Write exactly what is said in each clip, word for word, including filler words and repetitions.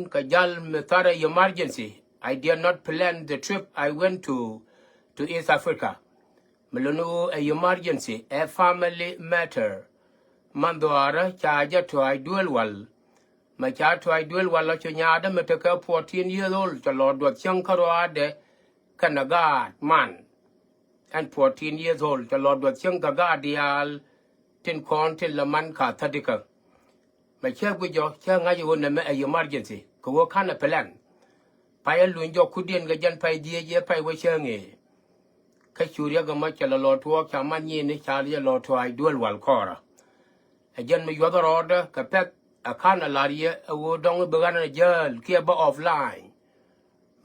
kɛ jal mi tharɛ emergency. I did not plan the trip I went to, to East Africa. Mi luni ɣöö ɛ emergency, ɛ family matter. Man dhɔaarä ca jɛ tɔac duel wal. Mɛ ca tɔac duel wal ɔ cu nyaadä mi tekɛ fourteen years old, cɛ lɔ duɔth cäŋ kä ruaadɛ kɛnɛ gaat man. Ɛn fourteen years old, cɛ lɔ duɔth cäŋ kɛ gaat diaal tin kɔn tin lɛ man ka thädikä. Mɛ cä guic jɔ cä ŋa̱c ɣöö nɛmɛ ɛ emergency kɛ ɣöö ka̱n ɛ plan. Pay ɛ luny jɔ kudiɛn kɛ jɛn pay dhieec ɛ pay wä cä ŋee. Kä cu riɛk ɛmɔ cɛ lɛ lɔ tuɔɔk ca man nyiini ca lɛ lɔ tuɔɔk duel wal kɔɔrä. Ɛ jɛn mi yuɔth rɔɔdä kɛ pɛk ɛ ka̱n ɛ la̱r yɛ ɛ ɣöö dɔ̱ŋ bi ɣän ɛ jäl kiɛ bä offline.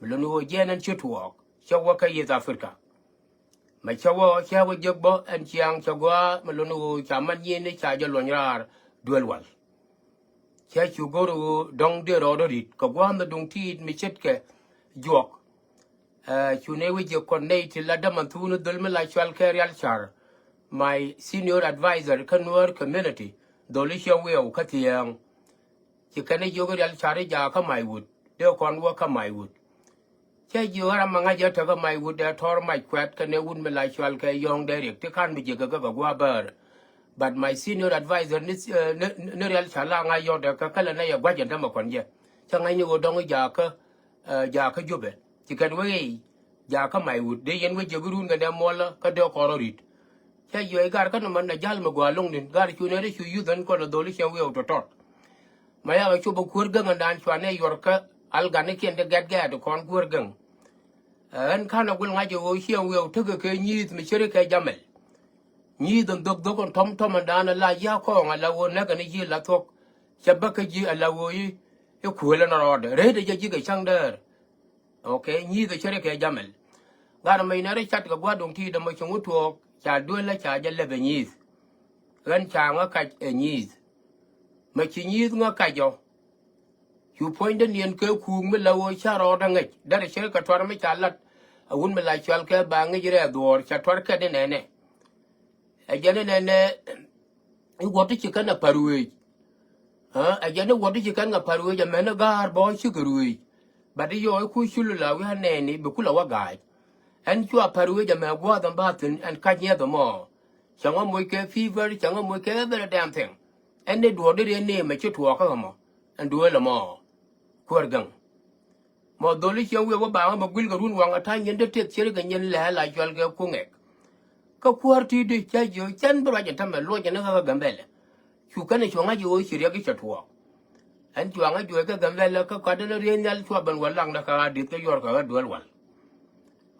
Mi luni ɣöö jiɛn ɛn ci tuɔɔk cä wä kä East Africa. Mɛ cä wä cä wä jek bä ɛn ciaŋ cɛ gɔaa mi luni ɣöö ca man nyiini ca jɛ luɔny raar duel wal. Cä cu go̱r ɣöö dɔ̱ŋ dee rɔɔdä ri̱t kɛ gua̱a̱th mi duŋ ti̱i̱t mi ce̱tkɛ juɔk. Ɛ cu nɛ wi̱c jɛ kɔn nɛy ti la däman thuun dhöl mi la cual kɛ Rial Car, my senior advisor kä Nuäär community, dholi ciɛ wiɛw kä thiɛɛŋ. Ci kɛn i̱ jiök i̱ Rial Car i̱ jakä Maiwut dee kɔn wä kä Maiwut. Cä jiök i̱ ram ma ŋa̱c jɛ tekä Maiwut dee tɔr mac kuɛt kɛnɛ wut mi la cual kɛ yɔ̱ɔ̱ŋ dee riɛk ti ka̱n mi jiäkä kä kɛ gua̱a̱ bäär. But my senior advisor ni, eh, ni, ni Rial Car la ŋa̱c yɔ̱ɔ̱ŋ dee kä kälɛ nɛ yɛ gua̱c ɛn tämɛ kɔn jɛ. Cä ŋa̱c ni ɣöö dɔ̱ŋ i̱ jakä, eh, jakä Jubɛ. Ci kɛn wee i̱ jakä Maiwut dee yɛn wee jiäk i̱ run kɛnɛ muɔlä kä dee kɔn rɔ ri̱t. Cä jiök i̱ gar kä nɔmɔ nɛ jal mi gɔaa lo̱ŋ ni̱n gar cu nɛ ri cu yuth ɛn kɔn ɛ dholi ciɛ wiɛw tɔ̱tɔ̱t. Ma yakɛ cop ɛ kuäär gäŋ ɛn daan cua nɛ yuɔr kä alganikiɛn ti gɛt gɛɛt kɔn kuäär gäŋ. Ɛ ɣän ka̱n ɛ guil ŋa̱c ɛ ɣöö ciɛ wiɛw tekɛ kɛ nyi̱i̱th mi ceri kɛ jamɛl. Nyi̱i̱th ɛn dhok dhok ɛn tɔ̱m tɔ̱m ɛn daan ɛ la ya̱ kɔɔŋ ɛ la ɣöö näk ɛn ji̱ la thuɔ̱k. Cɛ bäk kä ji̱ ɛ la ɣöö i̱, i̱ kuël ɛn rɔɔdɛ. Rɛydɛ jɛ ji̱ kɛ cäŋ däär. Ok, nyi̱i̱th ɛ ceri kɛ jamɛl. Gat ɛmɛ inɛ rɔ cat kɛ gua̱a̱r duŋ ti̱i̱t ɛmɔ ci ŋut tuɔɔk ca duel ɛ ca jɛ lɛp ɛ nyi̱i̱th. Ɣän ca ŋä kac ɛ nyi̱i̱th. Mɛ ci nyi̱i̱th ŋä kac ɔ. Cu puɔ̱nydä niɛn kɛ kuuŋ mi la ɣöö ca rɔɔdä ŋäc. Derɛ ceri kɛ tuar mi ca lat. Ɛ wun mi la cual kɛ ba ŋäc rɛɛ dhuɔɔr ca tuar kɛt inɛnɛ. Ɛ jɛn inɛnɛ i̱ wuɔ̱t ti ci kɛn a pa̱r wec. Ɛ jɛn i̱ wuɔ̱t ti ci kɛn a pa̱r wec ɛmɛn i̱ ga̱a̱r bä cikɛ ruec. But i̱ yɔɔk i̱ kuc cul la wi̱i̱ anɛɛni bi kul a wä ga̱a̱c. Ɛn cua pa̱r wec ɛmɛ gua̱a̱th ɛn ba thi̱n ɛn ka̱c nyiɛth ɛmɔ. Cäŋ ɛ moc kɛ fever, cäŋ ɛ moc kɛ every damn thing. Ɛn ni duɔɔr di riɛn ni mɛ ci tuɔɔkä ɛmɔ. Ɛn duëël ɛmɔ. Kuäär gäŋ. Mɔ dholi ciɛ wiɛ wä baŋä bɛ guil kɛ run waŋ a ta̱a̱ nyin dee teth ceri kɛ nyin lɛɛ la cual kɛ kuŋɛk. Kä kuäär ti̱i̱t di cä jiök cɛn bi ruac in tämɛ luɔc in kä kä Gambɛlɛ. Cu kɛn i̱ cuɔ̱ŋ a jiök ci riɛk i̱ cɛ tuɔɔk. Ɛn cuaŋ a juɔc kä Gambɛlɛ kä kuat in riëëc nhial cua ben wä laŋdä kä ɣa̱ di̱th kä yuɔr kɛ ɣä duel wal.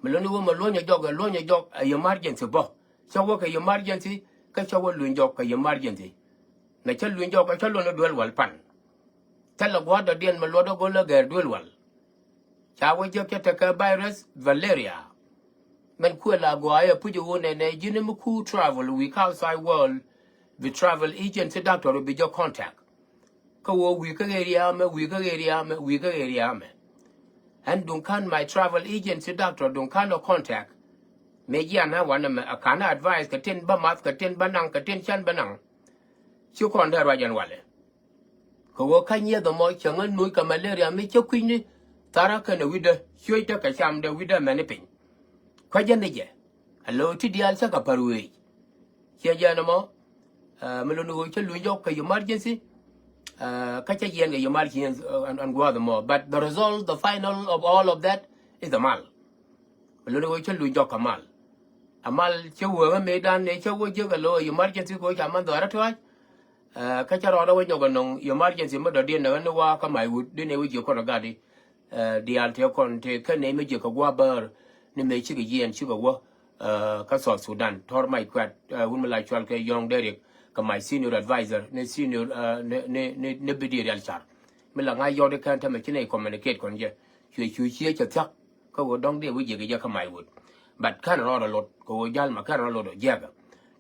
Mi luni wä mɛ luɔ̱nyɛ jɔk ɛ luɔ̱nyɛ jɔk ɛ emergency bä. Cä wä kɛ emergency kä cä wä luny jɔk kɛ emergency. Nɛ cä luny jɔk ɛ cä luɔ̱n ɛ duel wal pan. Thilɛ gua̱a̱r dɔ̱diɛn mi luɔt ɛ go̱l ɛ gɛr duel wal. Ca wä jiäk cä tekɛ virus valeria. Mɛn kuël a gɔaa yɛ puc ɛ ɣöö nɛnɛ ji̱n mi ku travel wi̱i̱ kä outside world. Bi travel agency doctor bi jɛ contact. Kä ɣöö wi̱i̱ kä area mɛ, wi̱i̱ kä area mɛ, wi̱i̱ kä area mɛ. Ɛn duŋ ka̱n my travel agency doctor duŋ ka̱n ɔ contact. Mëë jian ɛ wanɛ mɛ a ka̱n advice kɛ tin bä math kɛ tin bä naŋ kɛ tin cän bä naŋ. Ci kɔn dee ruac ɛn walɛ. Kɛ ɣöö kä nyieth ɛmɔ cäŋ ɛ nuc kɛ malaria mi cä kui̱ni. Tharä kɛnɛ wi̱cdä cuec tekɛ camdɛ wi̱cdä mɛni piny. Kua̱c jɛn ni jɛ. Ɛ lo̱o̱ ti diaal cä kɛ pär wëëc. Ciɛ jɛn ɛmɔ. Ɛ, mi luni ɣöö cä luny jɔk kɛ emergency. Ɛ, kä cä yiɛn kɛ emergency, ɛ, ɛn, ɛn gua̱a̱th ɛmɔ. But the result, the final of all of that is the mal. Luni wä cä luny jɔk kɛ mal. A mal cä wee ɣä mëëdan ni cä wä jiäk ɛ lo̱ emergency kɛ wä ca man dhɔaarä tua̱a̱c. Ɛ, kä cä rɔɔdä wä nyɔk ɛ nɔŋ emergency mi dɔ̱diɛn nɛ ɣä ni wa kä may wut di ni wä jiäk kɔn ɛ gat di. Ɛ, diaal tëë kɔn tëë kä nɛy mi jiäk kɛ gua̱a̱ bäär ni mëë cikɛ jiɛɛn cikɛ wä. Ɛ, kä South Sudan tɔr mac kuɛt, ɛ, wun mi la cual kɛ yɔ̱ɔ̱ŋ Derek kɛ my senior advisor ni senior, ɛ, ni, ni, ni, ni bidi rial car. Mi la ŋa̱c yɔ̱ɔ̱k di kɛn tämɛ ci nɛy communicate kɔn jɛ. Cuɛ cu cië cɛ thia̱k. Kä ɣöö dɔ̱ŋ dee wi̱c jiäk i̱ jɛ kä may wut. But kɛn rɔɔdɛ lot kɛ ɣöö jal ma kɛn rɔɔdɛ lot ɔ jiäkä.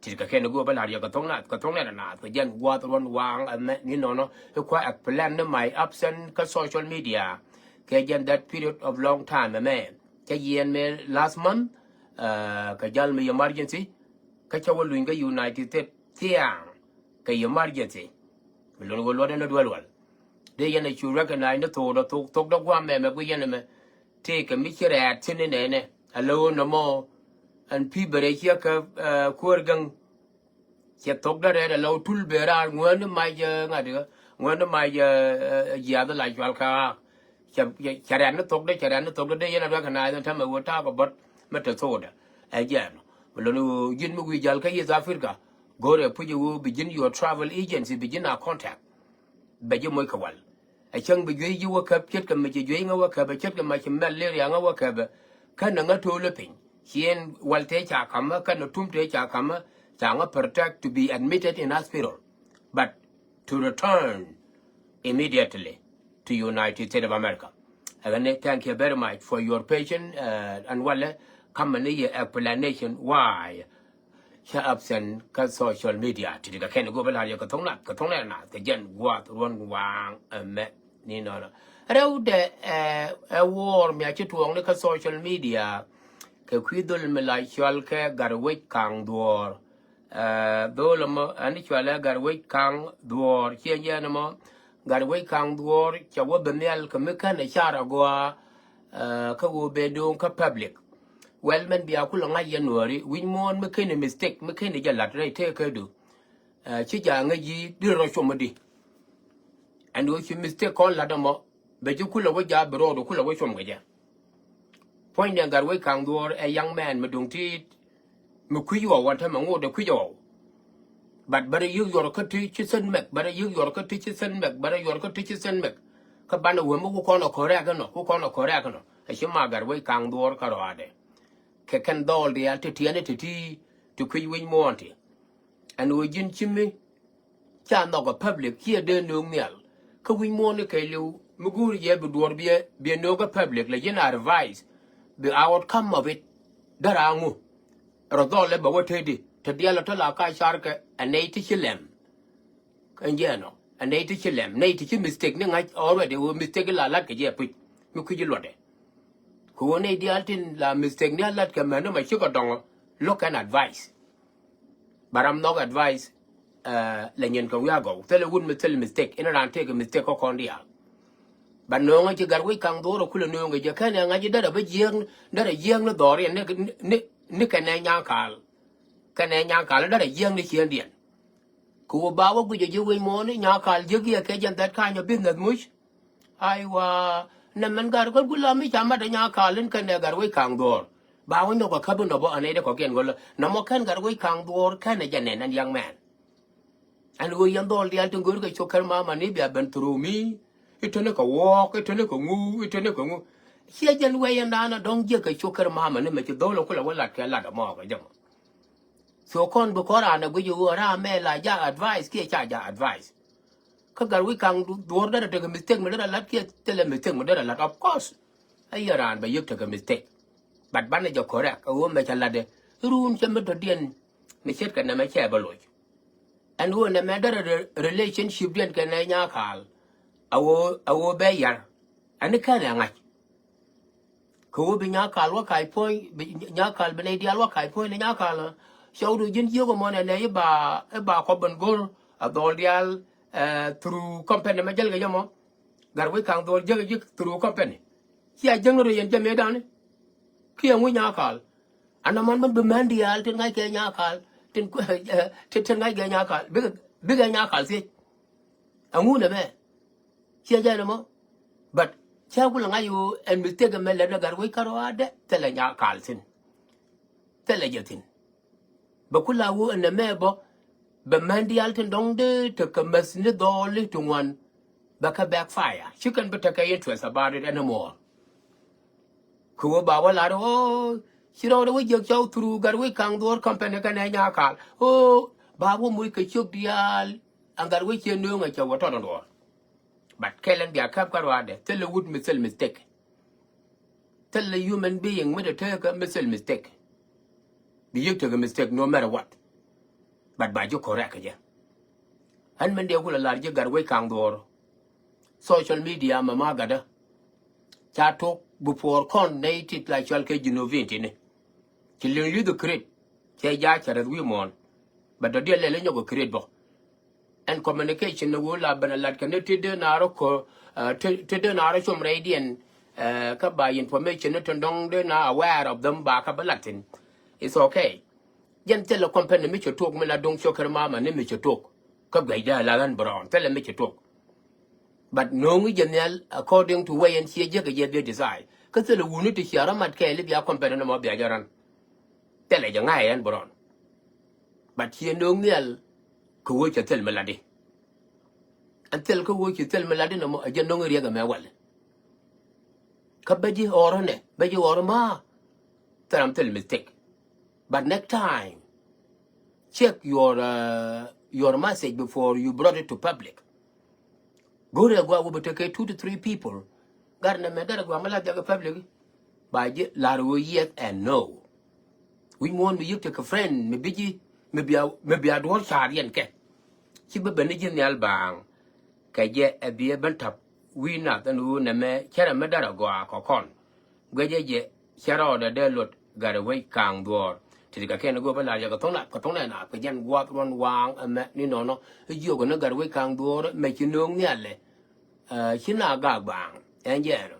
Tit kɛ kɛn i̱ go̱o̱r bä la̱r yɛ kɛ thoŋ nath kɛ thoŋ nɛn ɛ naath kɛ jɛn gua̱a̱th ruɔ̱n waaŋ ɛmɛ ni nɔnɔ i̱ kua ɛ plan ni my absent kä social media. Kɛ jɛn that period of long time ɛmɛ cä yiɛn mëë last month. Ɛ, kɛ jal mi emergency. Kä cä wä luny kä United States thia̱a̱ŋ kɛ emergency. Mi lun wä luɔt ɛn ɛ duel wal. Dee yɛn a cu recognize ni thokdä, thok, thokdä guam mɛmɛ gui yɛn ɛmɛ. Tëëkɛ mi ci rɛɛt thi̱n ni nɛnɛ. A lo̱o̱ nɔmɔ. Ɛn pi̱i̱ bɛ rɛy ciɛ kä, eh, kuäär gäŋ. Cɛ thokdä rɛɛt a lo̱o̱ tul bɛ raar ŋuäär ni mac, eh, ŋa̱t ikä. Ŋuäär ni mac, eh, eh, jiath la cual kä. Cɛ, cɛ, cɛ rɛɛt ni thokdä, cɛ rɛɛt ni thokdä dee yɛn a recognize ni tämɛ wä ta̱a̱ kɛ bɔt mɛ te thokdä. Ɛ jɛɛn. Mɛ lo̱ni wä ji̱n mi wi̱i̱ jal kä East Africa. Go̱rɛ puc wä bi ji̱n your travel agency bi ji̱n a contact. Bɛ ji̱ moc kɛ wal. Ɛ cäŋ bi juey ji̱ wä käp ce̱tkɛ mi ci juey ŋä wä käp, ɛ ce̱tkɛ ma ci malaria ŋä wä käp. Känɛ ŋä to̱o̱lä piny. Ciɛn wal tëë ca ka̱mä, känɛ tum tëë ca ka̱mä, ca ŋä protect to be admitted in hospital. But to return immediately to United States of America. Ɛ ɣän ni thank you very much for your patience, uh, and walɛ ka̱mä ni yɛ explanation why. Cä absent kä social media ti ti kɛ kɛn go̱o̱p ɛ la̱r yɛ kɛ thoŋ nath, kɛ thoŋ nath, kɛ jɛn gua̱a̱th ruɔ̱n waaŋ ɛmɛ ni nɔnɔ. Rɛwdɛ, ɛ, ɛ wuɔɔr mi a ci tuɔɔkni kä social media kɛ kui̱ dhol mi la cɔal kɛ Gatwec Kaŋ Dhuɔ̱ɔ̱r. Ɛ, dhol ɛmɔ ɛn cɔalɛ Gatwec Kaŋ Dhuɔ̱ɔ̱r, ciɛ jɛn ɛmɔ Gatwec Kaŋ Dhuɔ̱ɔ̱r cɛ wä ben nhial kɛ mi känɛ car agɔaa, ɛ, kä ɣöö ben do̱o̱ŋ kä public. Well, mɛn bia kulɛ ŋa̱c yɛn nuɔɔri wi̱c muɔ̱ɔ̱n mi keni mistake mi keni jɛ la̱t rɛy tëëkädu. Ɛ, ci ja̱ ŋäc ji̱ di rɔ cuɔm di. Ɛn ɣöö ci mistake kɔn la̱t ɛmɔ bɛ ji̱ kulɛ wä ja̱ bi rɔɔdu kulɛ wä cuɔm kɛ jɛ. Puɔ̱nydɛ Gatwec Kaŋ Dhuɔ̱ɔ̱r ɛ young man mi duŋ ti̱i̱t mi kui̱c ɣɔw wan tämɛ ŋot ɛ kui̱c ɣɔw. But bärɛ yiëk yuɔr kä ti ci sɛn mɛk, bärɛ yiëk yuɔr kä ti ci sɛn mɛk, bärɛ yuɔr kä ti ci sɛn mɛk. Kä banɛ wee mi ku kɔn ɛ correct inɔ, ku kɔn ɛ correct inɔ. Ɛ ci ma Gatwec Kaŋ Dhuɔ̱ɔ̱r kä rɔaadɛ. Kɛ kɛn dhɔɔl diaal ti tiɛni ti ti ti kui̱c wi̱c muɔ̱ɔ̱n ti. Ɛn ɣöö ji̱n ci mi ca nhɔk ɛ public ciɛ dee nööŋ nhial. Kä wi̱c muɔ̱ɔ̱n ni kɛɛliw mi go̱o̱ri jɛ bi duɔ̱ɔ̱r biɛ, biɛ nööŋ kä public lɛ ji̱n advice. Bi outcome of it. Därɛ aŋu. Rɔ dhɔl ɛ bɛ wä tëëdi. Te diaal ɔ te la ka car kɛ ɛ nɛy ti ci lɛm. Kä jiɛn ɔ ɛ nɛy ti ci lɛm, nɛy ti ci mistake ni ŋa̱c already ɣöö mistake la la̱t kɛ jɛ puc. Mi kui̱c i̱ luɔtdɛ. Kɛ ɣöö nɛy diaal tin la mistake ni a la̱t kɛ mɛn ni ma cikɛ dɔŋɔ. Look and advice. Ba ram nhɔk advice, eh, lɛ nyin kɛ wi̱i̱ a gɔw. Thilɛ wut mi thil mistake. Inɛ raan tëëkɛ mistake kä kɔn diaal. Ba nööŋä ci Gatwec Kaŋ Dhuɔ̱ɔ̱r ɛ kulɛ nööŋɛ jɛ kɛnɛ ŋa̱c ji̱ derɛ bä jiääk, derɛ jiääk ni dhɔriɛn ni, ni, ni kɛnɛ nya̱a̱ŋ kaal. Kɛnɛ nya̱a̱ŋ kaal derɛ jiääk ni ciëŋdiɛn. Kɛ ɣöö ba wä guic ɛ ji̱ wi̱c muɔ̱ɔ̱n ni nya̱a̱ŋ kaal jiäk yɛ kɛ jɛn that kind of business muc. Aiwa, nɛ mɛn Gatwec Kaŋ Dhuɔ̱ɔ̱r la mi ca mat ɛ nya̱a̱ŋ kaal in kɛnɛ Gatwec Kaŋ Dhuɔ̱ɔ̱r. Ba wä nyɔk ɛ käp in nɔ bä ɛ nɛy dee kɔ̱kiɛn go̱lä. Nɔmɔ kɛn Gatwec Kaŋ Dhuɔ̱ɔ̱r kɛnɛ jɛ nɛn ɛn young man. Ɛn ɣöö yɛn dhɔl diaal tin go̱o̱rkɛ cio̱k kɛr mama ni bia ben through mi. I̱ teni kɛ walk, i̱ teni kɛ ŋu, i̱ teni kɛ ŋu. Ciɛ jɛn wee yɛn daanɔ dɔ̱ŋ jiäk kɛ cio̱k kɛr mama ni mɛ ci dhɔl ɛ kulɛ wä lat kɛ lat ɛmɔ kɛ jɛ mɔ. So kɔn bi kɔn raan ɛ guic ɣöö ram mɛ la ja advice kiɛ ca ja advice. Kä Gatwec Kaŋ Dhuɔ̱ɔ̱r derɛ tekɛ mistake mi derɛ lat kiɛ thilɛ mistake mi derɛ lat, of course. Ɛ yɛ raan bɛ yiëk tekɛ mistake. But banɛ jɛ correct ɛ ɣöö mɛ cɛ latdɛ. Run cɛ mi dɔ̱diɛn mi ce̱tkɛ nɛmɛ cɛ bä loc. Ɛn ɣöö nɛmɛ derɛ re-, relationship diɛn kɛnɛ nya̱a̱ŋ kaal. A ɣöö, a ɣöö bɛ yar. Ɛn ni kɛn ɛ ŋa̱c. Kɛ ɣöö bi nya̱a̱ŋ kaal wä kac puɔ̱ny, bi nya̱a̱ŋ kaal bi nɛy diaal wä kac puɔ̱ny ni nya̱a̱ŋ kaal. Cɔwdu ji̱n jiök ɛmɔ nɛnɛ i̱ ba, i̱ ba kɔ ben go̱r a dhɔl diaal, eh, through company mɛ jäl kɛ jɛ mɔ. Gatwec Kaŋ Dhuɔ̱ɔ̱r jiäk ji̱ through company. Cia jiäk ni rɔ yɛn jɛ mëëdan ni. Kiɛ ŋu nya̱a̱ŋ kaal. An nɔmɔ min bi män diaal tin ŋa̱ckɛ nya̱a̱ŋ kaal. Tin, tin, tin ŋa̱ckɛ nya̱a̱ŋ kaal. Bikɛ, bikɛ nya̱a̱ŋ kaal thiec. Aŋu nɛmɛ. Ciɛ jɛn ɛmɔ. But cä kulɛ ŋa̱c ɣöö ɛn mistake ɛmɛ lɛt ni Gatwec kärɔaadɛ thilɛ nya̱a̱ŋ kaal thi̱n. Thilɛ jɛ thi̱n. Bɛ kula ɣöö ɛn ɛmɛ bä bɛ män diaal tin dɔ̱ŋ dee tekɛ mäth ni dhɔɔli ti ŋuan. Bɛ kɛ backfire. Ci kɛn bi tekɛ interest about it anymore. Kɛ ɣöö ba wä lar ɣöö ci rɔɔdɛ wä jiäk cɔw through Gatwec Kaŋ Dhuɔ̱ɔ̱r company kɛnɛ nya̱a̱ŋ kaal. Ɣöö ba wä moc kɛ ciök diaal. Ɛn Gatwec ciɛ nööŋ ɛ cɛ wä tɔt ɛn duɔ̱ɔ̱r. But kɛl ɛn bia käp kärɔaadɛ thilɛ wut mi thil mistake. Thilɛ human being mi te tekɛ mi thil mistake. Bi yiëk tekɛ mistake no matter what. But ba ji̱ correct kɛ jɛ. Ɛn min dee kulɛ lar ji̱ Gatwec Kaŋ Dhuɔ̱ɔ̱r. Social media mɛ ma gatdä. Ca tok before kɔn nɛy tit la cɔal kɛ Junubin tini. Ci liŋ li̱th ɛ create. Cɛ ja̱ cɛ rɛth wi̱i̱ muɔ̱ɔ̱n. But dɔ̱diɛn lɛl i̱ nyɔk ɛ create bä. And communication ni wä la ben a lat kɛ ni ti dee na rɔ kɔ, ti dee na rɔ com rɛydiɛn, kä ba information ni tin dɔŋ dee na aware of them ba kä bä lat thin. It's okay. Jɛn thilɛ company mi cɛ tok mi la duŋ cokɛr mama ni mi cɛ tok. Kä guɛcdä la ɣän Brown thilɛ mi cɛ tok. But no̱o̱ŋi jɛ nhial according to way ɛn ciɛ jiäk kɛ jɛ bi decide. Kä thilɛ wuni ti cia rɔ mat kɛɛli bia company ni mɔ bia jɛ ran. Thilɛ jɛ ŋa̱c ɛn Brown. But ciɛ no̱o̱ŋ nhial kɛ wee cɛ thil mi latdi. Ɛn thil kä wee ci thil mi latdi nɔmɔ ɛ jɛ no̱o̱ŋ riɛk ɛmɛ walɛ. Kä bä ji̱ ɣɔr ɣänɛ bä ji̱ ɣɔr ma. Thil ram thil mistake. But next time check your, uh, your message before you brought it to public. Go̱o̱rɛ gua wä bä tekɛ two to three people. Gat nɛ mɛ derɛ gua mi la thiak public. Ba ji̱ lar wä yes and no. Wi̱c muɔ̱ɔ̱n mi yik tekɛ friend mi bi ji̱ mi bia mi bia duɔ̱ɔ̱r ca̱r yɛn kɛ. Ci bä ben ni ji̱ nhial baaŋ. Kɛ jɛ ɛ biɛ ben tap wi̱i̱ nath ɛn ɣöö nɛ mɛ cärɛ mi derɛ gua kɔ kɔn. Guecɛ jɛ cɛ rɔɔdɛ dee luɔt gat wec kaŋ dhuɔ̱ɔ̱r. Ti ti kɛ kɛn go̱o̱p ɛ lar yɛ kɛ thoŋ na kɛ thoŋ na na kɛ jɛn guath ruɔn waaŋ ɛmɛ ni nɔnɔ. I̱ jiök ni gat wec kaŋ dhuɔ̱ɔ̱r mɛ ci no̱o̱ŋ nhialɛ. Ci na gak baaŋ ɛn jɛɛn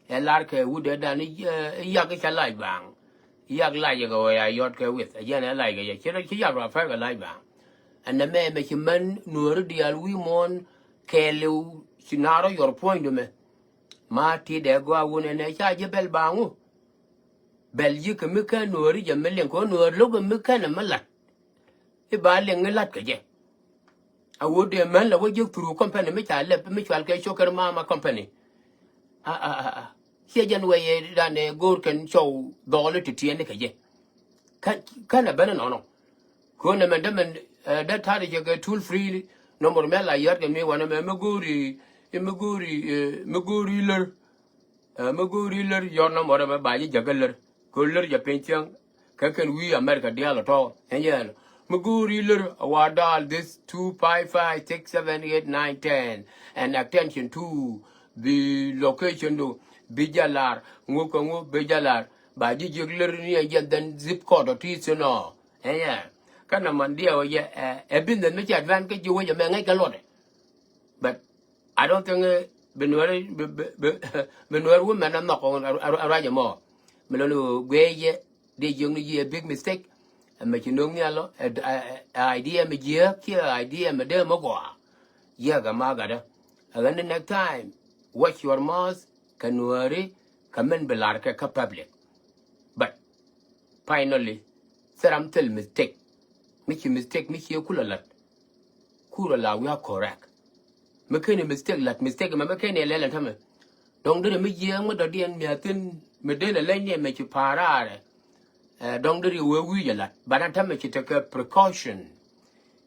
ɛ lar kɛ wut ɛ dan i̱ yak i̱ ca lac baaŋ. I̱ yak lac kɛ ɣöö ya yɔt kɛ with ɛ jɛɛn ɛ lac kɛ yɛ ci yak rɔ pɛr kɛ lac baaŋ. Ɛn nɛ mɛ mɛ ci män nuɔ̱ɔ̱ri diaal wi̱i̱ muɔ̱ɔ̱n kɛɛliw ci na rɔ yɔr puɔ̱ny dumɛ. Ma ti dee gɔaa wun ɛnɛ ca ji̱ bɛl baaŋu. Bɛl ji̱ kɛ mi kän nuɔ̱ɔ̱ri jɛ mi liŋ kɛ ɣöö nuɔ̱ɔ̱ri lo̱k kɛ mi kän ɛ mi la̱t. I̱ ba liŋ i̱ la̱t kɛ jɛ. A wut dee män la wä ji̱ through company mi ca lɛp mi cual kɛ cokɛr mama company. A a a a ciɛ jɛn wee yɛ dan ɛ go̱o̱r kɛn cɔw dhɔɔli ti tiɛɛni kɛ jɛ. Kän kän ɛ ben inɔnɔ. Kɛ ɣöö nɛmɛ dämɛ dee ta̱a̱dɛ jɛ kɛ toll free number mɛ la yɔ̱t kɛ mi wanɛ mɛ mi go̱o̱ri mi go̱o̱ri mi go̱o̱ri lär. Mi go̱o̱ri lär yɔ̱t number mɛ ba ji̱ jäkä lär kɛ ɣöö lär jɛ piny thiäŋ. Kɛ kɛn wi̱i̱ America diaal ɔ tɔ̱ ɛn yɛn mi go̱o̱ri lär a wa dial this two five five six seven eight nine ten. And attention to bi location do bi jɛ lar ŋu kɛ ŋu bi jɛ lar. Ba ji̱ jiäk lär ni ɛn jɛ then zip code ɔ ti thi̱n ɔ. Ɛyɛ. Kä nɛ man diɛw yɛ ɛ business mi ci advance kä ji̱ wec ɛmɛ ŋäc kɛ luɔtdɛ. But I don't think bi nuɛr bi nuɛr wumɛn a nhɔk a ruac ɛmɔ. Mi lon guiɛ yɛ di jiökni jiɛ big mistake. Ɛmɛ ci no̱o̱ŋ nhial lɔ ɛ idea mi jiääk kiɛ idea mi dee mi gɔaa. Jiääk ɛma gatdä. Ɛ ɣän ni next time watch your mouth kɛ nuääri kɛ min bi lar kɛ kä public. But finally thil ram thil mistake. Mi ci mistake mi ci kulɛ lat. Kurɛ la wi̱i̱ a correct. Mi keni mistake lat mistake mɛ mi keni lɛl ɛn tämɛ. Dɔ̱ŋ derɛ mi jiɛɛŋ mi dɔ̱diɛn miathin mi den ɛ leny ni ɛmɛ ci pa̱a̱r raarɛ. Dɔ̱ŋ derɛ wee wi̱i̱ jɛ lat but ɛn tämɛ ci tekɛ precaution.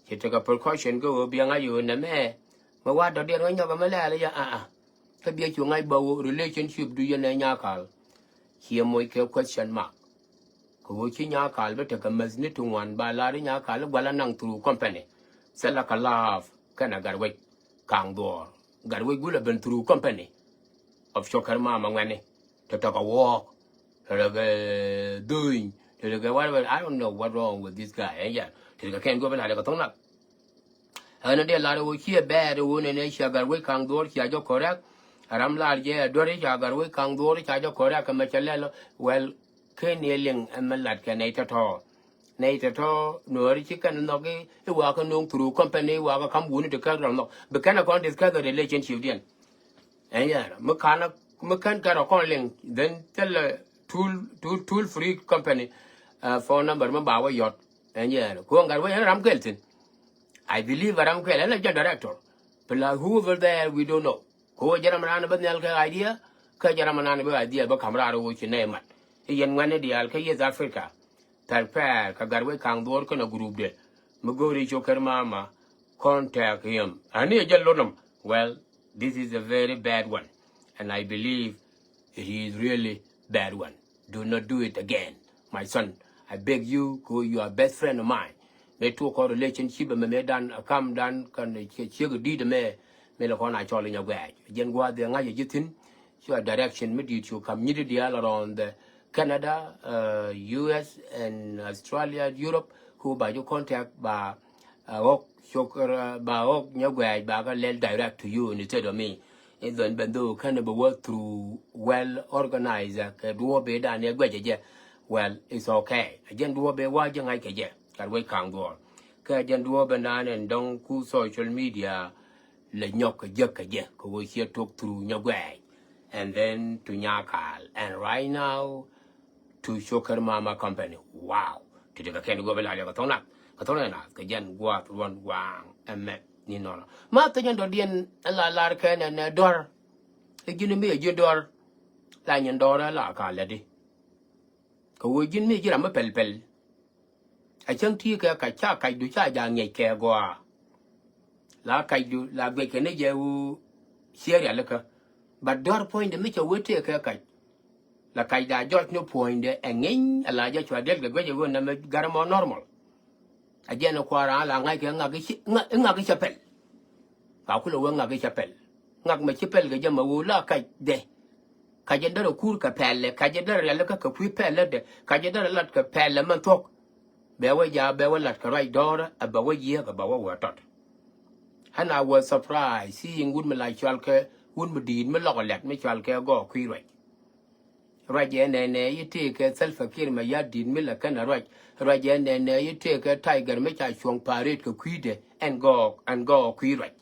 Ci tekɛ precaution kä wee biɛŋ a yo̱o̱ nɛmɛ. Mi wa dɔ̱diɛn wä nyɔk ɛmɛ lɛɛl yɛ a a. Kä biɛ cu ŋa̱c bä wä relationship du yɛn ɛ nyakal. Ciɛ moc kɛ question mark. Kɛ ɣöö ci nyakal bi tekɛ mäthni ti ŋuan ba lar i̱ nyakal i̱ gua̱l anaŋ through company. Thilɛ kɛ la̱a̱p kɛnɛ gat wec kaŋ dhuɔ̱ɔ̱r. Gat wec gulɛ ben through company of cokɛr mama ŋuɛni. Tɔ̱tɔ̱ kɛ wɔɔk, tɔ̱tɔ̱ kɛ dhöny, tɔ̱tɔ̱ kɛ whatever. I don't know what wrong with this guy. Ɛn yɛn tɔ̱tɔ̱ kɛ kɛn guɔ̱p in a lɛ kɛ thoŋ nak. Ɣän a dee lar ɣöö ciɛ bɛɛr ɣöö nɛnɛ cia gat wec kaŋ dhuɔ̱ɔ̱r cia jɔk correct. Ram lar jɛ a duäri cia gat wec kaŋ dhuɔ̱ɔ̱r cia jɔk correct kɛ mɛ cɛ lɛl. Well, ken yɛ liŋ ɛmɛ lat kɛ nɛy tɔ̱tɔ̱. Nɛy tɔ̱tɔ̱ nuɔ̱ɔ̱ri ci kɛn nhɔk i̱ wakä no̱o̱ŋ through company wakä kam wuni ti kɛn rɔl nhɔk bi kɛn a kɔn discuss the relationship diɛn. Ɛn yɛn mi kan mi kɛn kɛn rɔ kɔn liŋ then thilɛ toll toll toll free company. Phone number mi ba wä yɔt. Ɛn yɛn kuɔn gat wä yɛn ram kɛl thin. I believe a ram kɛl ɛn a jɛ director. Plus whoever there we don't know. Kɛ ɣöö jɛ ram raan bä nhial kɛ idea kä jɛ ram raan bä idea bä ka̱m raar ɣöö ci nɛy mat. I̱ yɛn ŋuɛ̈tni diaal kä East Africa. Thɛl pɛɛr kɛ gat wec ka̱ŋ dhuɔ̱ɔ̱r kɛnɛ group dɛ mi go̱o̱ri cok kɛr mama. Contact him ani ɛ jɛ lot nɔm. Well, this is a very bad one. And I believe it is really bad one. Do not do it again. My son, I beg you, kɛ ɣöö you are best friend of mine. Mëë tuɔɔk kɔn relationship ɛmɛ mëë dan a kam dan kɛn ciek di̱i̱t ɛmɛ. Mëë lɛ kɔn a cɔl inyɛ guɛɛc jɛn gua̱a̱th dhɛ ŋa̱c ɛ ji̱ thi̱n. Cua direction mi di̱i̱t cu kam nyi̱t diaal around the Canada, U S and Australia, Europe. Ku ba ju contact ba a ɣɔk cok, ba ɣɔk nyɛ guɛɛc ba kɛ lɛl direct to you instead of me. Even though kɛn bɛ wä through well organized kɛ duɔ̱ɔ̱p ëë dan ɛ guɛc ɛ jɛ. Well, it's okay. Ɛ jɛn duɔ̱ɔ̱p ëë wa jɛ ŋa̱c kɛ jɛ kat wec ka̱ŋ duɔ̱ɔ̱r. Kɛ ɛ jɛn duɔ̱ɔ̱p ëë dan ɛn dɔ̱ŋ ku social media lɛ nyɔk kɛ jek kɛ jɛ kɛ ɣöö ciɛ tok through nyɛ guɛɛc. And then to Nyakal. And right now to Sugar Mama Company. Wow. Ti ti kɛ kɛn guɔ bi la liɛ kɛ thok nath kɛ thok nath kɛ jɛn guath ruɔn guaŋ ɛmɛ ni nɔnɔ. Ma thok jɛn dɔ̱diɛn ɛ la lar kɛn ɛn ɛ dɔr. Ɛ ji̱n mi ɛ ji̱ dɔr. La nyin dɔr ɛ la ka lɛ di. Kɛ ɣöö ji̱n mi ji̱ ram mi pɛl pɛl. A cäŋ ti kɛ kac ca kacdu ca ja̱ ŋiɛc kɛ gɔaa. La kacdu la guic kɛ ni jɛ wu ciɛ rialikä. But dɔ̱r puɔ̱nydɛ mi cɛ wee tëë kɛ kac. La kacda jɔc ni puɔ̱nydɛ ɛ ŋi̱ny a la jɛ cua diɛl kɛ guic ɛ ɣöö nɛmɛ gat ɛmɔ normal. A jɛn ɛ kua̱r an la ŋa̱c kɛ ŋak i̱ ci- ŋak- ŋak i̱ cɛ pɛl. Ka kulɛ wee ŋak i̱ cɛ pɛl. Ŋak mɛ ci pɛl kɛ jɛ mɛ wee la kac dɛ. Kac jɛ därɛ kuur kɛ pɛlɛ, kac jɛ därɛ rialikä kɛ kui̱ pɛlɛ dɛ, kac jɛ därɛ lat kɛ pɛlɛ mɛn thuɔ̱k. Bɛ wä ja̱a̱ bɛ wä lat kɛ ruac dɔ̱ɔ̱rä ɛ bɛ wä yiëëk ɛ bɛ wä wä tɔt. And I was surprised seeing wut mi la cɔal kɛ wut mi di̱i̱t mi lɔk ɛ lɛt mi cɔal kɛ Gɔɔk Kui̱ Ruac. Ruac ɛ nɛnɛ yi tëëkɛ Salva Kiir Mayardit mi la kɛn a ruac. Ruac ɛ nɛnɛ yi tëëkɛ Tiger mi ca cuɔ̱ŋ pa̱a̱ rëët kɛ kui̱dɛ ɛn Gɔɔk, ɛn Gɔɔk Kui̱ Ruac.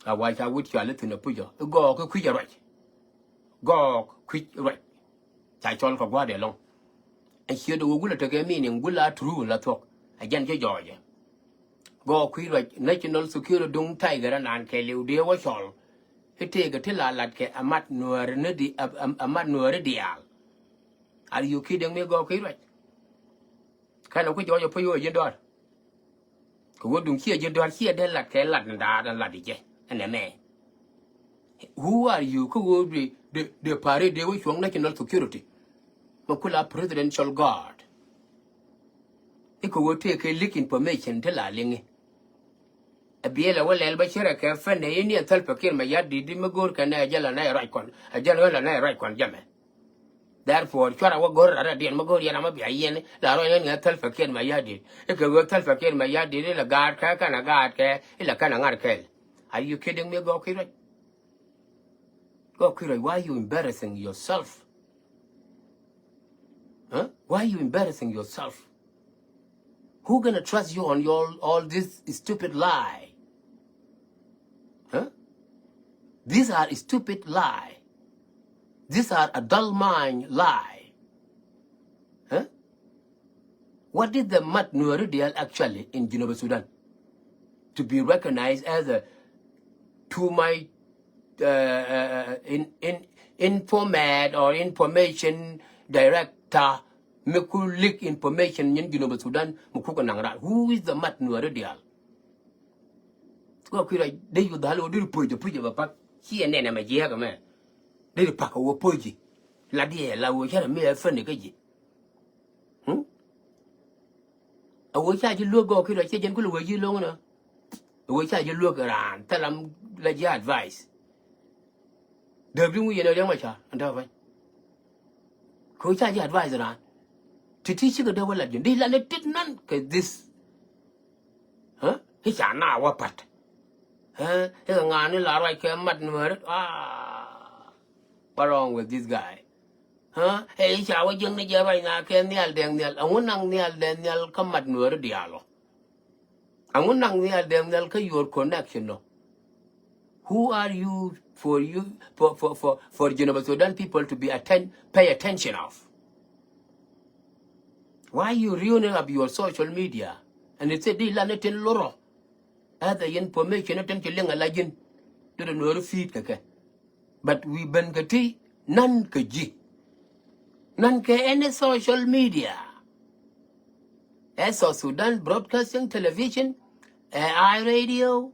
A wa ca wut cɔal i̱ thi̱n a pucä i̱ Gɔɔk i̱ kui̱c a ruac. Gɔɔk kui̱c ruac. Ca cɔl kɛ gua̱a̱r dee lɔ̱ŋ. Ɛ ciöt ɛ wä gulɛ tekɛ meaning gulɛ a true la thuɔ̱k. Ɛ jɛn cä jɔɔcɛ. Gɔɔk kui̱ ruac national security duŋ Tiger ɛnan kɛɛliw dee wä cɔl. I̱ tëëkɛ ti la latkɛ a mat nuääri ni di- a- a- a mat nuääri diaal. Are you kidding me, Gɔɔk kui̱ ruac? Kɛn ɛ ku jɔɔcɛ puc wä ji̱n dɔ̱a̱r. Kɛ ɣöö duŋ ciɛ ji̱ dɔ̱a̱r ciɛ dee lat kɛ lat ni daat ɛn lat i̱ jɛ ɛn ɛmɛ. Who are you? Kä ɣöö dee dee dee pa̱a̱ri dee wä cuɔ̱ŋ national security. Mɛ kula presidential guard. I̱ kɛ ɣöö tëë kɛ leak information ti la liŋi. Ɛ biɛl ɛ wä lɛl bä cärɛ kɛ fɛn ɛ i̱ ni ɛ Salva Kiir Mayardit di mi go̱o̱r kɛ nɛ ɛ jɛ la nɛ ɛ ruac kɔn ɛ jɛ la nɛ ɛ ruac kɔn jɛ mɛ. Therefore cuarɛ wä go̱r rarɛ diɛn mi go̱r yɛn amä bia yɛn la rɔy ni ŋɛ Salva Kiir Mayardit. Ikɛ ɣöö Salva Kiir Mayardit ilɛ gaatkɛ kɛnɛ gaatkɛ ilɛ kɛnɛ ŋa̱rkɛl. Are you kidding me? Gɔɔk kui̱ ruac. Gɔɔk kui̱ ruac, why you embarrassing yourself? Huh? Why you embarrassing yourself? Who gonna trust you on your all this stupid lie? Huh? These are stupid lie. These are a dull mind lie. Huh? What is the Mat Nueridial actually in Genova, Sudan? To be recognized as a too much uh, uh, in, in, informat or information director mi ku leak information nyin Junub Sudan mi ku kɛ naŋ rat. Who is the Mat Nueridial? Gɔɔk kui̱ ruac dee yu dhal wä diri puc de puc de bɛ pak. Ci ɛ nɛn ɛmɛ jiɛɛk ɛmɛ. Diri pak ɛ wä puc ji. La diɛ la wä cärɛ mi ɛ fäni kä ji. Hmm? A wä ca ji̱ luäk Gɔɔk kui̱ ruac ciɛ jɛn kulɛ wä ji̱ lo̱ŋ nä. A wä ca ji̱ luäk raan thɛl am la ji̱ advice. Dääk di ŋu yɛn a riɛŋ ma ca an tääk pa̱ny. Kɛ wä ca ji̱ advice raan. Ti ti cikɛ dee wä lat ji̱n di lan ni tit nan kɛ this. Huh? I̱ ca na wä pat. Huh? I̱ kɛ ŋa̱a̱n ni la ruac kɛ Mat Nueri. Ah, what wrong with this guy? Huh? Ɛ i̱ ca wä jiäkni jɛ ruac na kɛ Nhial Dɛŋ Nhial. Ɛŋu naŋ Nhial Dɛŋ Nhial kä Mat Nueri diaal ɔ? Ɛŋu naŋ Nhial Dɛŋ Nhial kä your connection ɔ? Who are you for you for for for for Genova Sudan people to be atten pay attention of? Why you ruining up your social media? And it said di lan ni tin lorɔ. As the information ni tin ci liŋ a la ji̱n. Di di Nueri feed kɛ kɛ. But we ben kɛ ti nan kɛ ji̱. Nan kɛ any social media. Ɛ South Sudan Broadcasting Television, ɛ Eye Radio,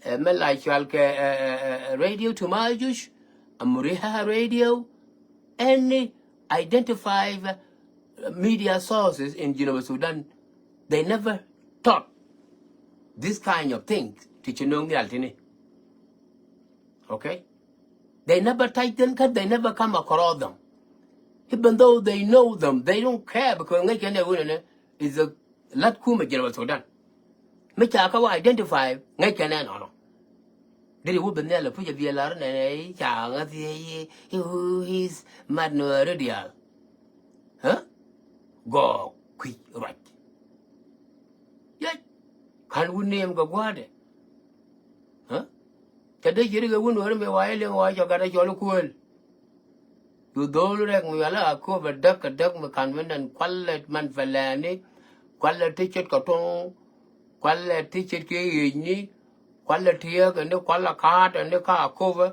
ɛ mɛ la cual kɛ ɛ ɛ ɛ Radio Tamajuj, ɛ Muriha Radio, any identified media sources in Genova Sudan, they never taught this kind of things. Ti ci no̱o̱ŋ nhial tini. Okay? They never touch them, 'cause they never come across them. Even though they know them, they don't care because ŋäc kɛn ɛ wunɛ nɛ is a lat kumɛ Genova Sudan. Mi ca kä wä identify ŋäc kɛn ɛnɔnɔ. Deri wä bi nhial a puc a biɛ lar nɛnɛ i̱ ca ŋäth i̱ i̱ who is mat nuääri diaal. Huh? Gɔɔk kui̱ ruac. Yec. Kan wut niɛm kɛ gua̱a̱dɛ. Huh? Ca dee ji̱ ri kɛ wut nuääri mi wa i̱ liŋ wa cɔ gat a cɔl i̱ kuël. Cu dho̱o̱l rɛk mi yɔal a köp a däk a däk mi ka̱n mi nɛn kualɛ man pɛlɛɛni, kualɛ ti ce̱tkɛ tuɔ̱ŋ, kualɛ ti ce̱tkɛ yiëëcni, kualɛ ti yäkäni, kualɛ ka̱a̱tɛni ka a köpä,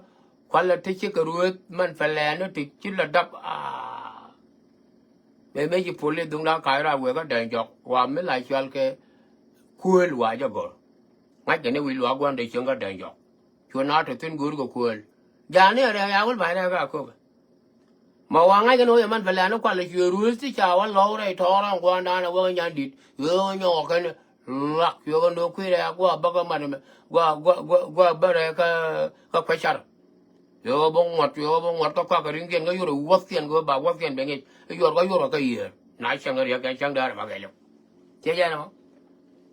kualɛ ti ce̱tkɛ ruëëth man pɛlɛɛni ti ci lɛ dap. Aa. Mëë mëë ci pol i̱ dhuŋdan ka̱a̱c raar wëë kä Dɛŋ Jɔk wa mi la cual kɛ kuëël wa jɛ gɔ̱r. Ŋa̱ckɛ ni wi̱i̱ luaak gua̱n dee cieŋ kä Dɛŋ Jɔk. Cu na te thi̱n go̱o̱r kɛ kuëël. Ja̱a̱ni ɛ rɛɛ ya wul ba̱ny rɛɛ ka köpɛ. Ma wa ŋa̱c kɛn wä yɛ man pɛlɛɛni kual ɛ cuɛ ruëëth ti ca wä lɔw rɛy tɔɔr ɛn gua̱a̱ndan ɛ wä kɛ nyan di̱t. Cuɛ wä nyɔɔk kɛn luak cuɛ kɛ no̱o̱k kui̱ rɛɛ gua̱a̱ bäkä man ɛmɛ. Gua̱a̱ gua̱a̱ gua̱a̱ gua̱a̱ bä rɛɛ kä kä kuɛ car. Cuɛ wä bä ŋuɔ̱t cuɛ wä bä ŋuɔ̱t kä kuak kɛ ri̱ŋkiɛn kä yuɔr ɛ wuɔ̱thkiɛn kɛ wä ba wuɔ̱thkiɛn bɛ ŋic. Ɛ yuɔr kä yuɔr kä yiëër na cäŋ riɛk kɛ cäŋ däär ɛ ma kɛ liw. Ciɛ jɛn ɛmɔ.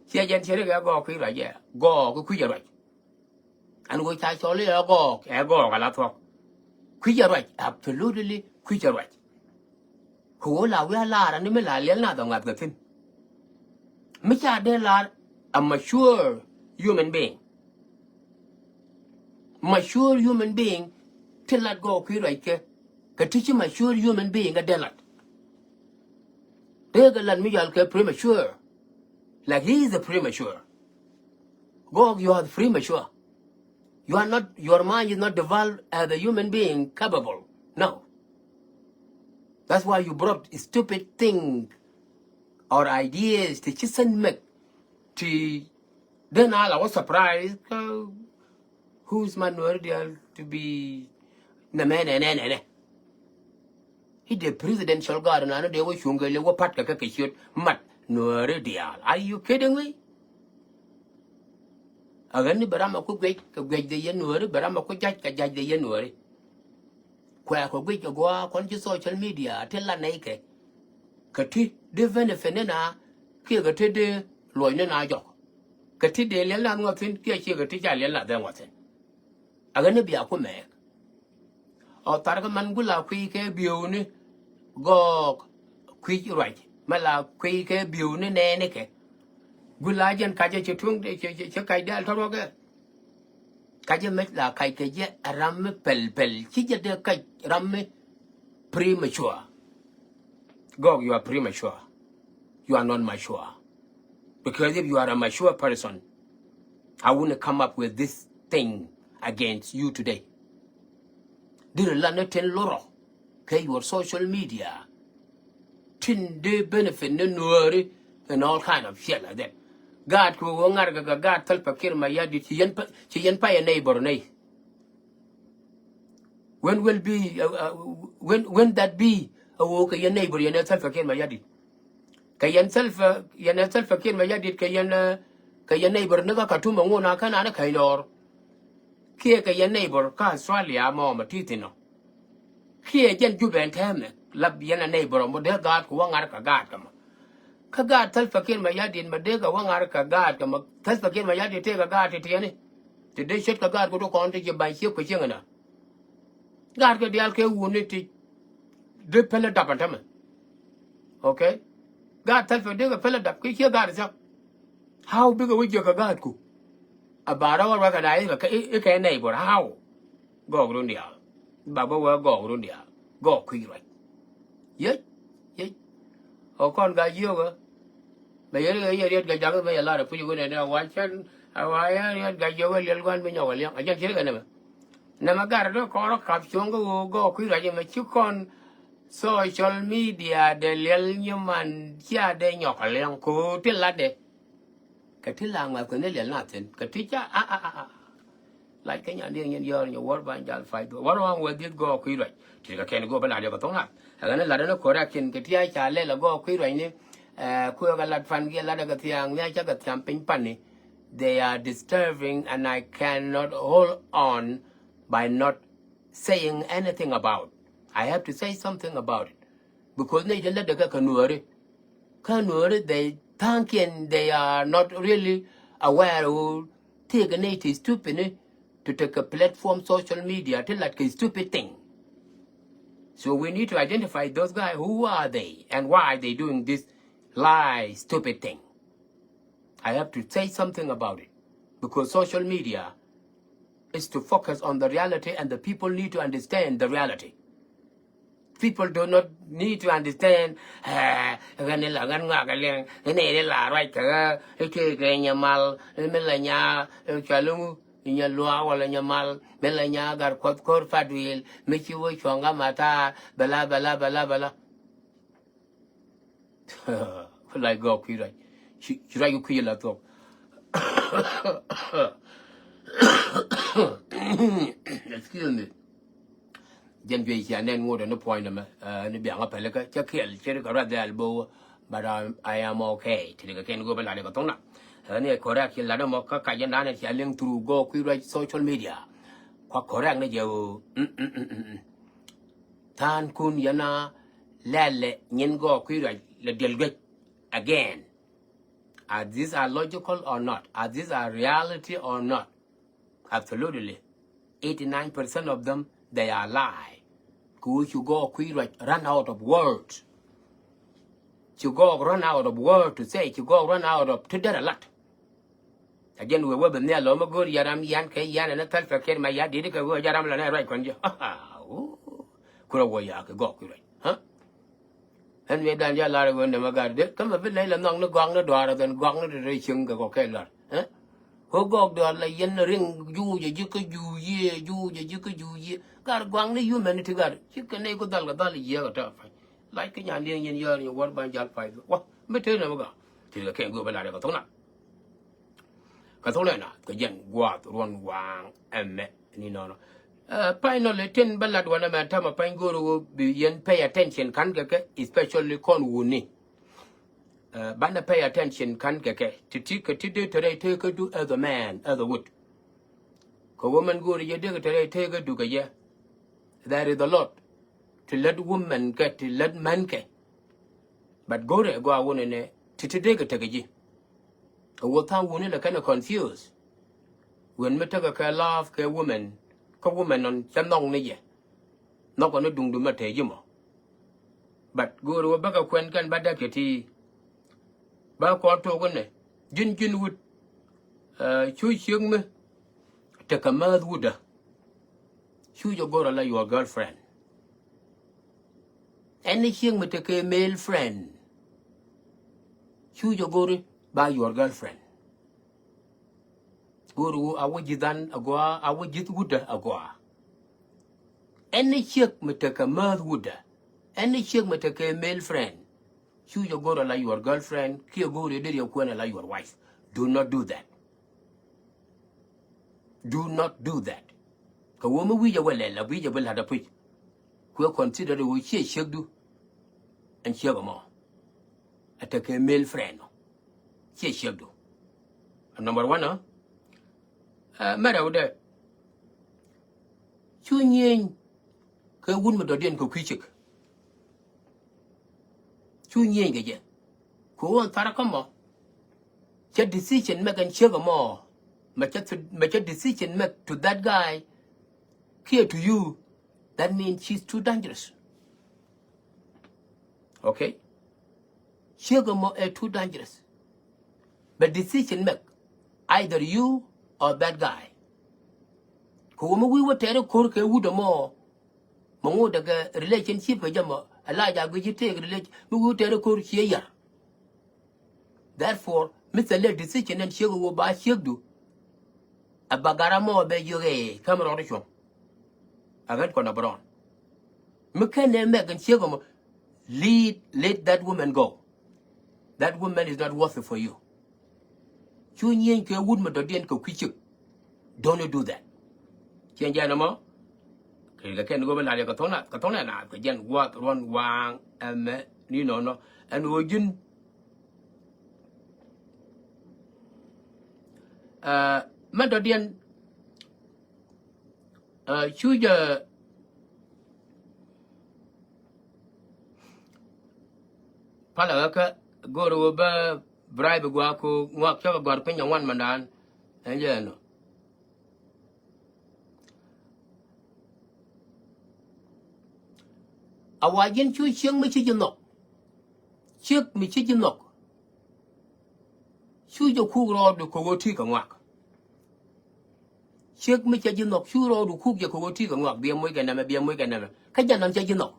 Ciɛ jɛn ciɛ ri kɛ gɔɔk kui̱ ruac jɛ gɔɔk kɛ kui̱c ɛ ruac. Ɛn ɣöö ca cɔl i̱ ɛ gɔɔk, ɛ gɔɔk ala thuɔ̱k. Kui̱c ɛ ruac, absolutely kui̱c ɛ ruac. Kɛ ɣöö la wi̱i̱ a laar ani mi la liɛl na dhɔŋath kɛ thi̱n. Mi ca dee laar a mature human being. Mature human being ti lat gɔɔk kui̱ ruac kɛ, kɛ ti ci mature human being ɛ dee lat. Dee kɛ lat mi yɔal kɛ premature. Like he is a premature. Gɔɔk, you are premature. You are not, your mind is not developed as a human being capable. No. That's why you brought stupid thing or ideas ti ci sense make ti den a la wä surprise kä who's man nuäri dial to be nɛ mɛ nɛ nɛ nɛ nɛ. I̱ dee presidential guard nani dee wä cuŋ kɛ lɛ wä pat kɛ kɛ kɛ ciöt mat nuääri diaal. Are you kidding me? A ɣän ni bɛ ram a ku guec kɛ guec dee yɛ nuääri, bɛ ram a ku jac kɛ jac dee yɛ nuääri. Kuɛ kɛ guec kɛ gua̱a̱ kɔn ci social media ti la nɛy kɛ. Kɛ ti dee benefit ni na kiɛ kɛ ti dee luɔc ni na jɔk. Kɛ ti dee liɛl na ŋuɔthin kiɛ ciɛ kɛ ti ca liɛl na dhɛ ŋuɔthin. A ɣän ni bia ku mɛɛk. Ɔ tharkɛ man gula kui̱ kɛ biewni gɔɔk kui̱ ruac mɛ la kui̱ kɛ biewni nɛɛni kɛ. Gula jɛn kacɛ ci tuŋ ci kac dɛl tɔrɔkɛ. Kacɛ mɛ la kac kɛ jɛ a ram mi pɛl pɛl ci jɛ dee kac ram mi premature. Gɔɔk, you are premature. You are not mature. Because if you are a mature person, I wouldn't come up with this thing against you today. Diri la ni tin lurɔ kɛ your social media. Tin dee benefit ni nuääri and all kind of shit like that. Gaat ku wä ŋa̱r kɛ kɛ gaat Salva Kiir Mayardit ci yɛn pa, ci yɛn pa yɛ neighbor ney. When will be, uh, uh, when, when that be a wä kɛ yɛn neighbor yɛn ɛ Salva Kiir Mayardit. Kɛ yɛn Salva, yɛn ɛ Salva Kiir Mayardit kɛ yɛn, uh, kɛ yɛn neighbor ni kä Khartoum a ŋun a kän an kä Lɔr. Kiɛ kɛ yɛn neighbor kä Australia mɔ mɛ ti thin nɔ. Kiɛ jɛn Jubɛ ɛn tɛmɛ la yɛn a neighbor mɔ dee gaat ku wä ŋa̱r kɛ gaat kɛ mɔ. Kä gaat Salva Kiir Mayardit mɛ dee kɛ wä ŋa̱r kɛ gaat kɛ mɔ. Salva Kiir Mayardit tëë kɛ gaat ti tiɛni. Ti dee ce̱tkɛ gaat ku ti kɔn ti ci ba̱ny ciek kɛ cieŋ ɛnɛ. Gaat kɛ diaal kɛ wuni ti dee pälä dap ɛn tämɛ. Okay. Gaat Salva dee kɛ pälä dap ki ciɛ gaat thiak. How bikɛ wä jiäk kɛ gaatku? A ba rɔ wä ruac kɛ da̱a̱ i̱ kɛ, i̱ kɛ neighbor, how? Gɔɔk run diaal. Ba bä wä gɔɔk run diaal. Gɔɔk kui̱ ruac. Yec, yec. Ɔ kɔn Gaa-jiök ɛ. Bɛ yɛ riɛt, yɛ riɛt Gaa-jiök bɛ yɛ lar ɛ puc ɛ ɣöö nɛnɛ a wa cɛn, a wa yɛ riɛt Gaa-jiök ɛ liɛl gua̱n bi nyɔk ɛ liɛŋ. A jɛn ci ri kɛ nɛmɛ. Nɛmɛ gat rɔ dee kɔn rɔ kap cuɔ̱ŋ kä ɣöö gɔɔk kui̱ ruac ɛmɛ ci kɔn social media dee liɛl nyiman cia dee nyɔk ɛ liɛŋ kɛ ɣöö ti latdɛ. Kɛ ti la ŋa̱th kɛ ni liɛl na thi̱n kɛ ti ca a a a a. Lac kä nyan diɛn nyin yɔɔr nyɛ wäär ban jal pay duɔ̱ɔ̱r wäär wan wee dhieth gɔɔk kui̱ ruac. Ti kɛ kɛn go̱o̱r bä na diɔk kɛ thoŋ nath. Ɛ ɣän lat ɛn ɛ ko̱r a kin kɛ ti a ca lɛl ɛ gɔɔk kui̱ ruac ni. Ɛ kuëë kɛ lat pan giɛ lat ɛ kɛ thiaŋ ni a cä kɛ thiam piny pan ni. They are disturbing and I cannot hold on by not saying anything about. I have to say something about it. Because nɛy ti lätdɛ kɛ kɛ nuääri. Kä nuääri they tha̱a̱ŋkiɛn they are not really aware who take a native stupid ni to take a platform social media to like a stupid thing. So we need to identify those guys. Who are they and why are they doing this lie stupid thing? I have to say something about it because social media is to focus on the reality and the people need to understand the reality. People do not need to understand. Ɣän ila ɣän ŋak iliŋ ɣän ila ruac kɛ ɣä ite kɛ nyamal mi la nya cualiŋu nya luaak wala nyamal mi la nya gar kuɔth kor fat wil mi ci wä cuɔŋ kä matar bala bala bala bala. Like gɔɔk kui̱ ruac. Ci ruac kɛ kui̱ la thuɔk. Excuse me. Jɛn juey cia nɛn ŋot ni puɔ̱ny nɛmɛ ni biaŋä pälikä cä kiɛl cɛ ri kɛ ruath dhɛl bo̱o̱. But I, I am okay. Ti ri kɛ kɛn go̱o̱p ɛ lat ri kɛ thoŋna. Ni ɛ correct ci lat ɛmɔ kä kac jɛn da̱a̱n cia liŋ through gɔɔk kui̱ ruac social media. Kua correct ni jɛ ɣöö tha̱a̱n kun yɛn a lɛl lɛ nyin gɔɔk kui̱ ruac lɛ diɛl guec again. Are these are logical or not? Are these are reality or not? Absolutely. Eighty-nine percent of them, they are lie. Kɛ ɣöö ci gɔɔk kui̱ ruac run out of word. Ci gɔɔk run out of word to say, ci gɔɔk run out of ti derɛ lat. A jɛn wee wee bi nhial lɔ mi go̱o̱r yaram yan kɛ yan ɛn thäl fɛ kiɛt ma ya dit kɛ ɣöö jaram la nɛ ruac kɔn jɛ. Kurɛ wä ya kɛ gɔɔk kui̱ ruac. Ɛn wi̱i̱ dan jɛ lar ɣöö nɛmɛ gar dee kä mɛ bi nɛy la nhɔk ni gɔak ni dɔaar ɛ dhɛn gɔak ni te rɛy cieŋ kɛ kɔ kɛ lar. Ɣöö gɔɔk dɔaar la yɛn riŋ juuc ɛ ji̱ kä juuc yiëë juuc ɛ ji̱ kä juuc yiëë gar gɔak ni humanity gar ci kɛ nɛy ku dhal kɛ dhal yiëë kɛ tɔ̱ pa̱ny. Lac kä nyan diɛn yɛn yɔɔr nyɛ wäär ban jal pay wä mi te nɛmɛ gar. Ti kɛ kɛn gui̱ bä lar ɛ kɛ thok na. Kä thok nɛ na kɛ jɛn guath ruɔn waŋ ɛmɛ ni nɔnɔ. Finally tin bä lat wanɛ mɛ tamɛ pany go̱o̱r ɣöö bi yɛn pay attention kan kɛ kɛ especially kɔn wuni. Banɛ pay attention kan kɛ kɛ ti ti kɛ ti dee te rɛy teekädu as a man as a wood. Kɛ woman go̱o̱r yɛ dee kɛ te rɛy teekädu kɛ yɛ. There is a lot ti lät woman kɛ ti lät män kɛ. But go̱rɛ gɔaa wunɛ nɛ ti ti dee kɛ tekɛ ji̱. Kɛ wä tha̱a̱ŋ wuni lɛ kɛnɛ confuse. Wen mi tekɛ kɛ love kɛ women kä women nɔn cɛ nhɔk ni jɛ. Nhɔkɔ ni duŋdu mɛ te ji̱ mɔ. But go̱o̱ri wä bäkɛ kuɛn kɛn ba däk kɛ ti. Ba kɔn tok inɛ ji̱n ji̱n wut. Cu ciek mi tekɛ määth wutdä. Cu jɛ go̱r ala your girlfriend. Ɛn ni ciek mi tekɛ male friend. Cu jɛ go̱ri ba your girlfriend. Go̱ri wu a wä ji̱th an agɔa a wä ji̱th wutdä agɔa. Ɛn ni ciek mi tekɛ määth wutdä. Ɛn ni ciek mi tekɛ male friend. Cu jɛ go̱r ala your girlfriend kiɛ go̱ri deri a kuɛn ala your wife. Do not do that. Do not do that. Kɛ wä mi wi̱c ɛ wä lɛl a wi̱c ɛ bi la̱t a puc. Kuɛ consider ɛ wä ciɛ ciekdu. Ɛn ciek ɛmɔ. A tekɛ male friend ɔ. Ciɛ ciekdu. Number one ɔ. Mɛ rɛwdɛ. Cu nyieny kɛ wut mi dɔ̱diɛn kɛ kui̱ ciek. Cu nyieny kɛ jɛ. Kɛ ɣöö ɛn tharä kä mɔ. Cɛ decision make ɛn ciek ɛmɔ. Mɛ cɛ decision make to that guy. Kiɛ to you. That means she's too dangerous. Okay. Ciek ɛmɔ ɛ too dangerous. But decision make either you or that guy. Kɛ wä mi wi̱i̱ wä tɛɛri ko̱r kɛ wut ɛmɔ. Mɛ ŋot dɛ kɛ relationship kɛ jɛ mɔ a la ja guic ji̱ tëëk relation mi wi̱i̱ wä tɛɛri ko̱r ciɛ yar. Therefore mi thilɛ decision ɛn ciek ɛ wä ba ciekdu. Ɛ ba gar amɔ bɛ jiök ɛ kä mi rɔɔd cuɔ̱ŋ. Ɛ ɣän kɔn a bɛ rɔɔn mi kɛn ɛ mɛk ɛn ciek ɛmɔ. Lead, let that woman go. That woman is not worthy for you. Cu nyieny kɛ wut mi dɔ̱diɛn kɛ kui̱ ciek. Don't you do that. Ciɛn jɛn ɛmɔ. Kɛ kɛn go̱o̱p in lat yɛ kɛ thok na kɛ thok na na kɛ jɛn guath ruɔn waŋ ɛmɛ ni nɔnɔ ɛn ɣöö ji̱n. Mɛ dɔ̱diɛn. Cu jɛ palɛ ɣä kä go̱o̱r ɣöö bä bribe gua ko ŋuak cä kɛ gɔ̱r piny a ŋuan mandan. Ɛn jɛ ɛnɔ. A wa ji̱n cu ciek mi ci ji̱ nhɔk. Ciek mi ci ji̱ nhɔk. Cu jɛ kuk rɔɔdu kɛ ɣöö ti kɛ ŋuak. Ciek mi cɛ ji̱ nhɔk cu rɔɔdu kuk jɛ kɛ ɣöö ti kɛ ŋuak, biɛ moc kɛ nɛmɛ, biɛ moc kɛ nɛmɛ. Kä jɛ nɔn cɛ ji̱ nhɔk.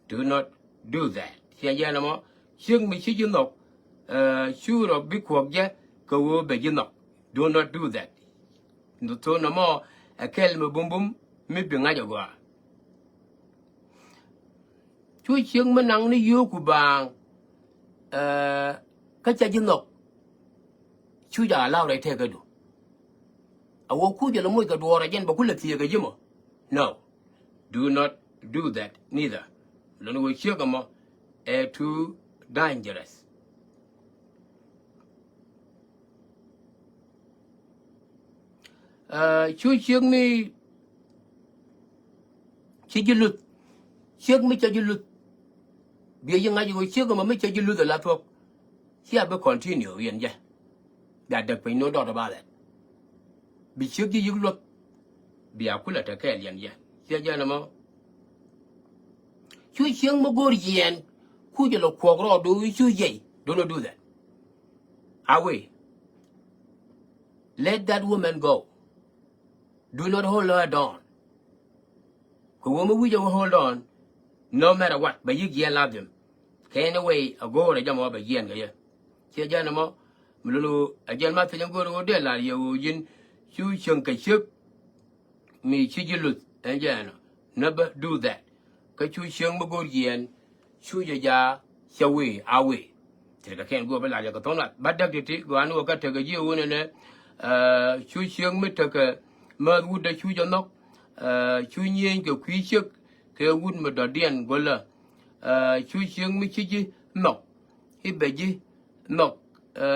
Do not do that. Ciɛ jɛ nɔmɔ, ciek mi ci ji̱ nhɔk, cu rɔ bi kuɔk jɛ kɛ ɣöö bɛ ji̱ nhɔk. Do not do that. Thon nɔmɔ ɛ kɛl mi bumbum mi bi ŋa̱c ɛ gɔaa. Cu ciek mi naŋ ni yio̱o̱ku baaŋ, kä cɛ ji̱ nhɔk. Cu jɛ allow rɛy tɛɛkädu. A wä kuc jɛ lɛ moc kɛ duɔɔr ɛ jɛn bɛ kulɛ thiee kɛ ji̱ mɔ. No. Do not do that neither. Lon wä ciek ɛmɔ ɛ too dangerous. Cu ciek mi ci ji̱ luth. Ciek mi cɛ ji̱ luth. Biɛ ji̱ ŋa̱c ɣöö ciek ɛmɔ mi cɛ ji̱ luth ala thuɔ̱k. Cia bi continue yɛn jɛ. Bia däk piny no doubt about that. Bi ciek ji̱ yik luɔth. Bia kulɛ te kɛɛl yɛn jɛ. Ciɛ jɛ nɔmɔ. Cu ciek mi go̱o̱r yɛn. Ku jɛ lɛ kuɔk rɔɔdu cu yɛy. Do not do that. Away. Let that woman go. Do not hold her down. Kɛ wä mi wi̱c ɛ wä hold on. No matter what, bɛ yi̱k yɛn lath jɛ. Kɛ anyway a go̱o̱r ɛ jɛ mɔ bɛ yɛn kɛ yɛ. Ciɛ jɛn ɛmɔ mi lulu ɛ jɛn ma thiec ɛ go̱o̱r ɛ wä dee lar yɛ wä yi̱n. Cu cieŋ kɛ ciek mi ci ji̱ luth ɛn jɛn ɔ. Never do that. Kä cu cieŋ mi go̱o̱r yɛn. Cu jɛ ja cɛ wee a wee. Tekɛ kɛn guɔ bi lar jɛ kɛ tho̱ŋ lat ba däk ti̱ti̱ gɔaa ni wä kä tekɛ ji̱ wun ɛnɛ. Cu cieŋ mi tekɛ määth wut dee cu jɛ nhɔk. Cu nyieny kɛ kui̱ ciek kɛ wut mi dɔ̱diɛn go̱lä. Cu cieŋ mi ci ji̱ nhɔk i̱ bɛ ji̱ nhɔk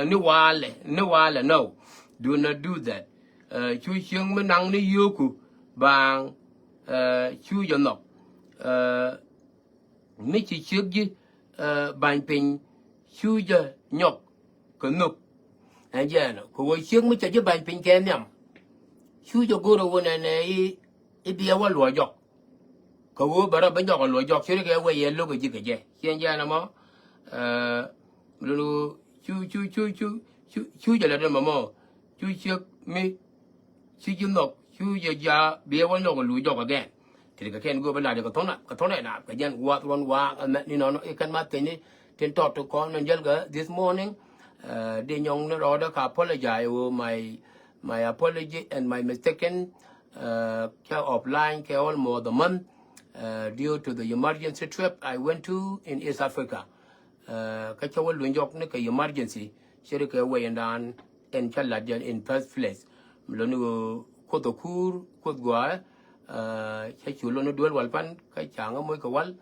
ni walɛ ni walɛ no. Do not do that. Cu cieŋ mi naŋ ni yio̱o̱ku baaŋ. Cu jɛ nhɔk. Mi ci ciek ji̱ ba̱ny piny cu jɛ nyɔk kɛ nhök. Ɛn jɛ ɛnɔ kɛ ɣöö ciek mi cɛ ji̱ ba̱ny piny kɛ nhiam. Cu jɛ go̱r ɛ ɣöö nɛnɛ i̱ biɛ wä luɔc jɔk. Kɛ ɣöö bɛ rɔ bä nyɔk ɛ luɔc jɔk ci ri kɛ wee yɛ lo̱k ɛ ji̱ kɛ jɛ. Ciɛn jɛ ɛnɔ mɔ. Lulu cu cu cu cu cu cu jɛ lɛ dɛn mɔ mɔ. Cu ciek mi ci ji̱ nhɔk cu jɛ ja biɛ wä nyɔk ɛ luɔc jɔk again. Ti kɛ kɛn go̱o̱p ɛ lat kɛ thɔn kɛ thɔn ɛ nap kɛ jɛn guath ruɔn waak ɛmɛ ni nɔnɔ i̱ kɛn ma thiecni tin tɔt ti kɔn ni jɛl kɛ this morning. Di nyɔŋ ni rɔɔdɛ ka apologize wä my my apology and my mistaken. Kɛ offline kɛ almost a month due to the emergency trip I went to in East Africa. Kä cä wä luny jɔk ni kɛ emergency cɛ ri kɛ wɛy ɛn daan ɛn cä lat jɛ in first place. Mi loni ɣöö kuoth ɛ kuur kuoth gɔaa. Cä cu loni duel wal pan kä ca ŋä moc kɛ wal.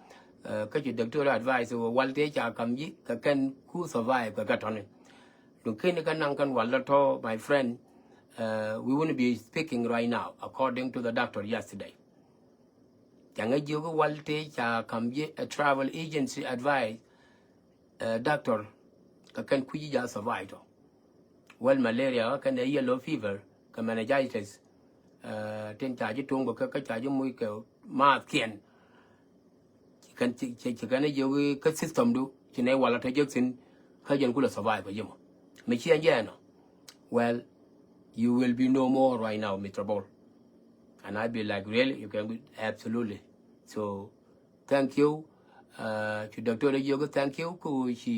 Kä ci doctor advice ɣöö wal tëë ca kam ji̱ kɛ kɛn ku survive kɛ kɛ tɔni. Duŋ keni kä naŋ kɛn wal lɔ tɔ my friend. We wouldn't be speaking right now according to the doctor yesterday. Ca ŋä jiök wal tëë ca kam ji̱ a travel agency advice. Doctor kɛ kɛn kui̱ ji̱ ja survive tɔ. Well, malaria kɛn a yellow fever kɛ meningitis. Tin ca ji̱ toŋ bä kä ca ji̱ muc kɛ maath kiɛn. Ci kɛn ci kɛn a jiök kä system du ci nɛ wala tɔ jek thin kä jɛn kulɛ survive kɛ ji̱ mɔ. Mi ci ɛn jɛ ɛnɔ. Well, you will be no more right now, Mister Bol. And I be like, really? You can be absolutely. So thank you. Ci doctor a jiök thank you ku ci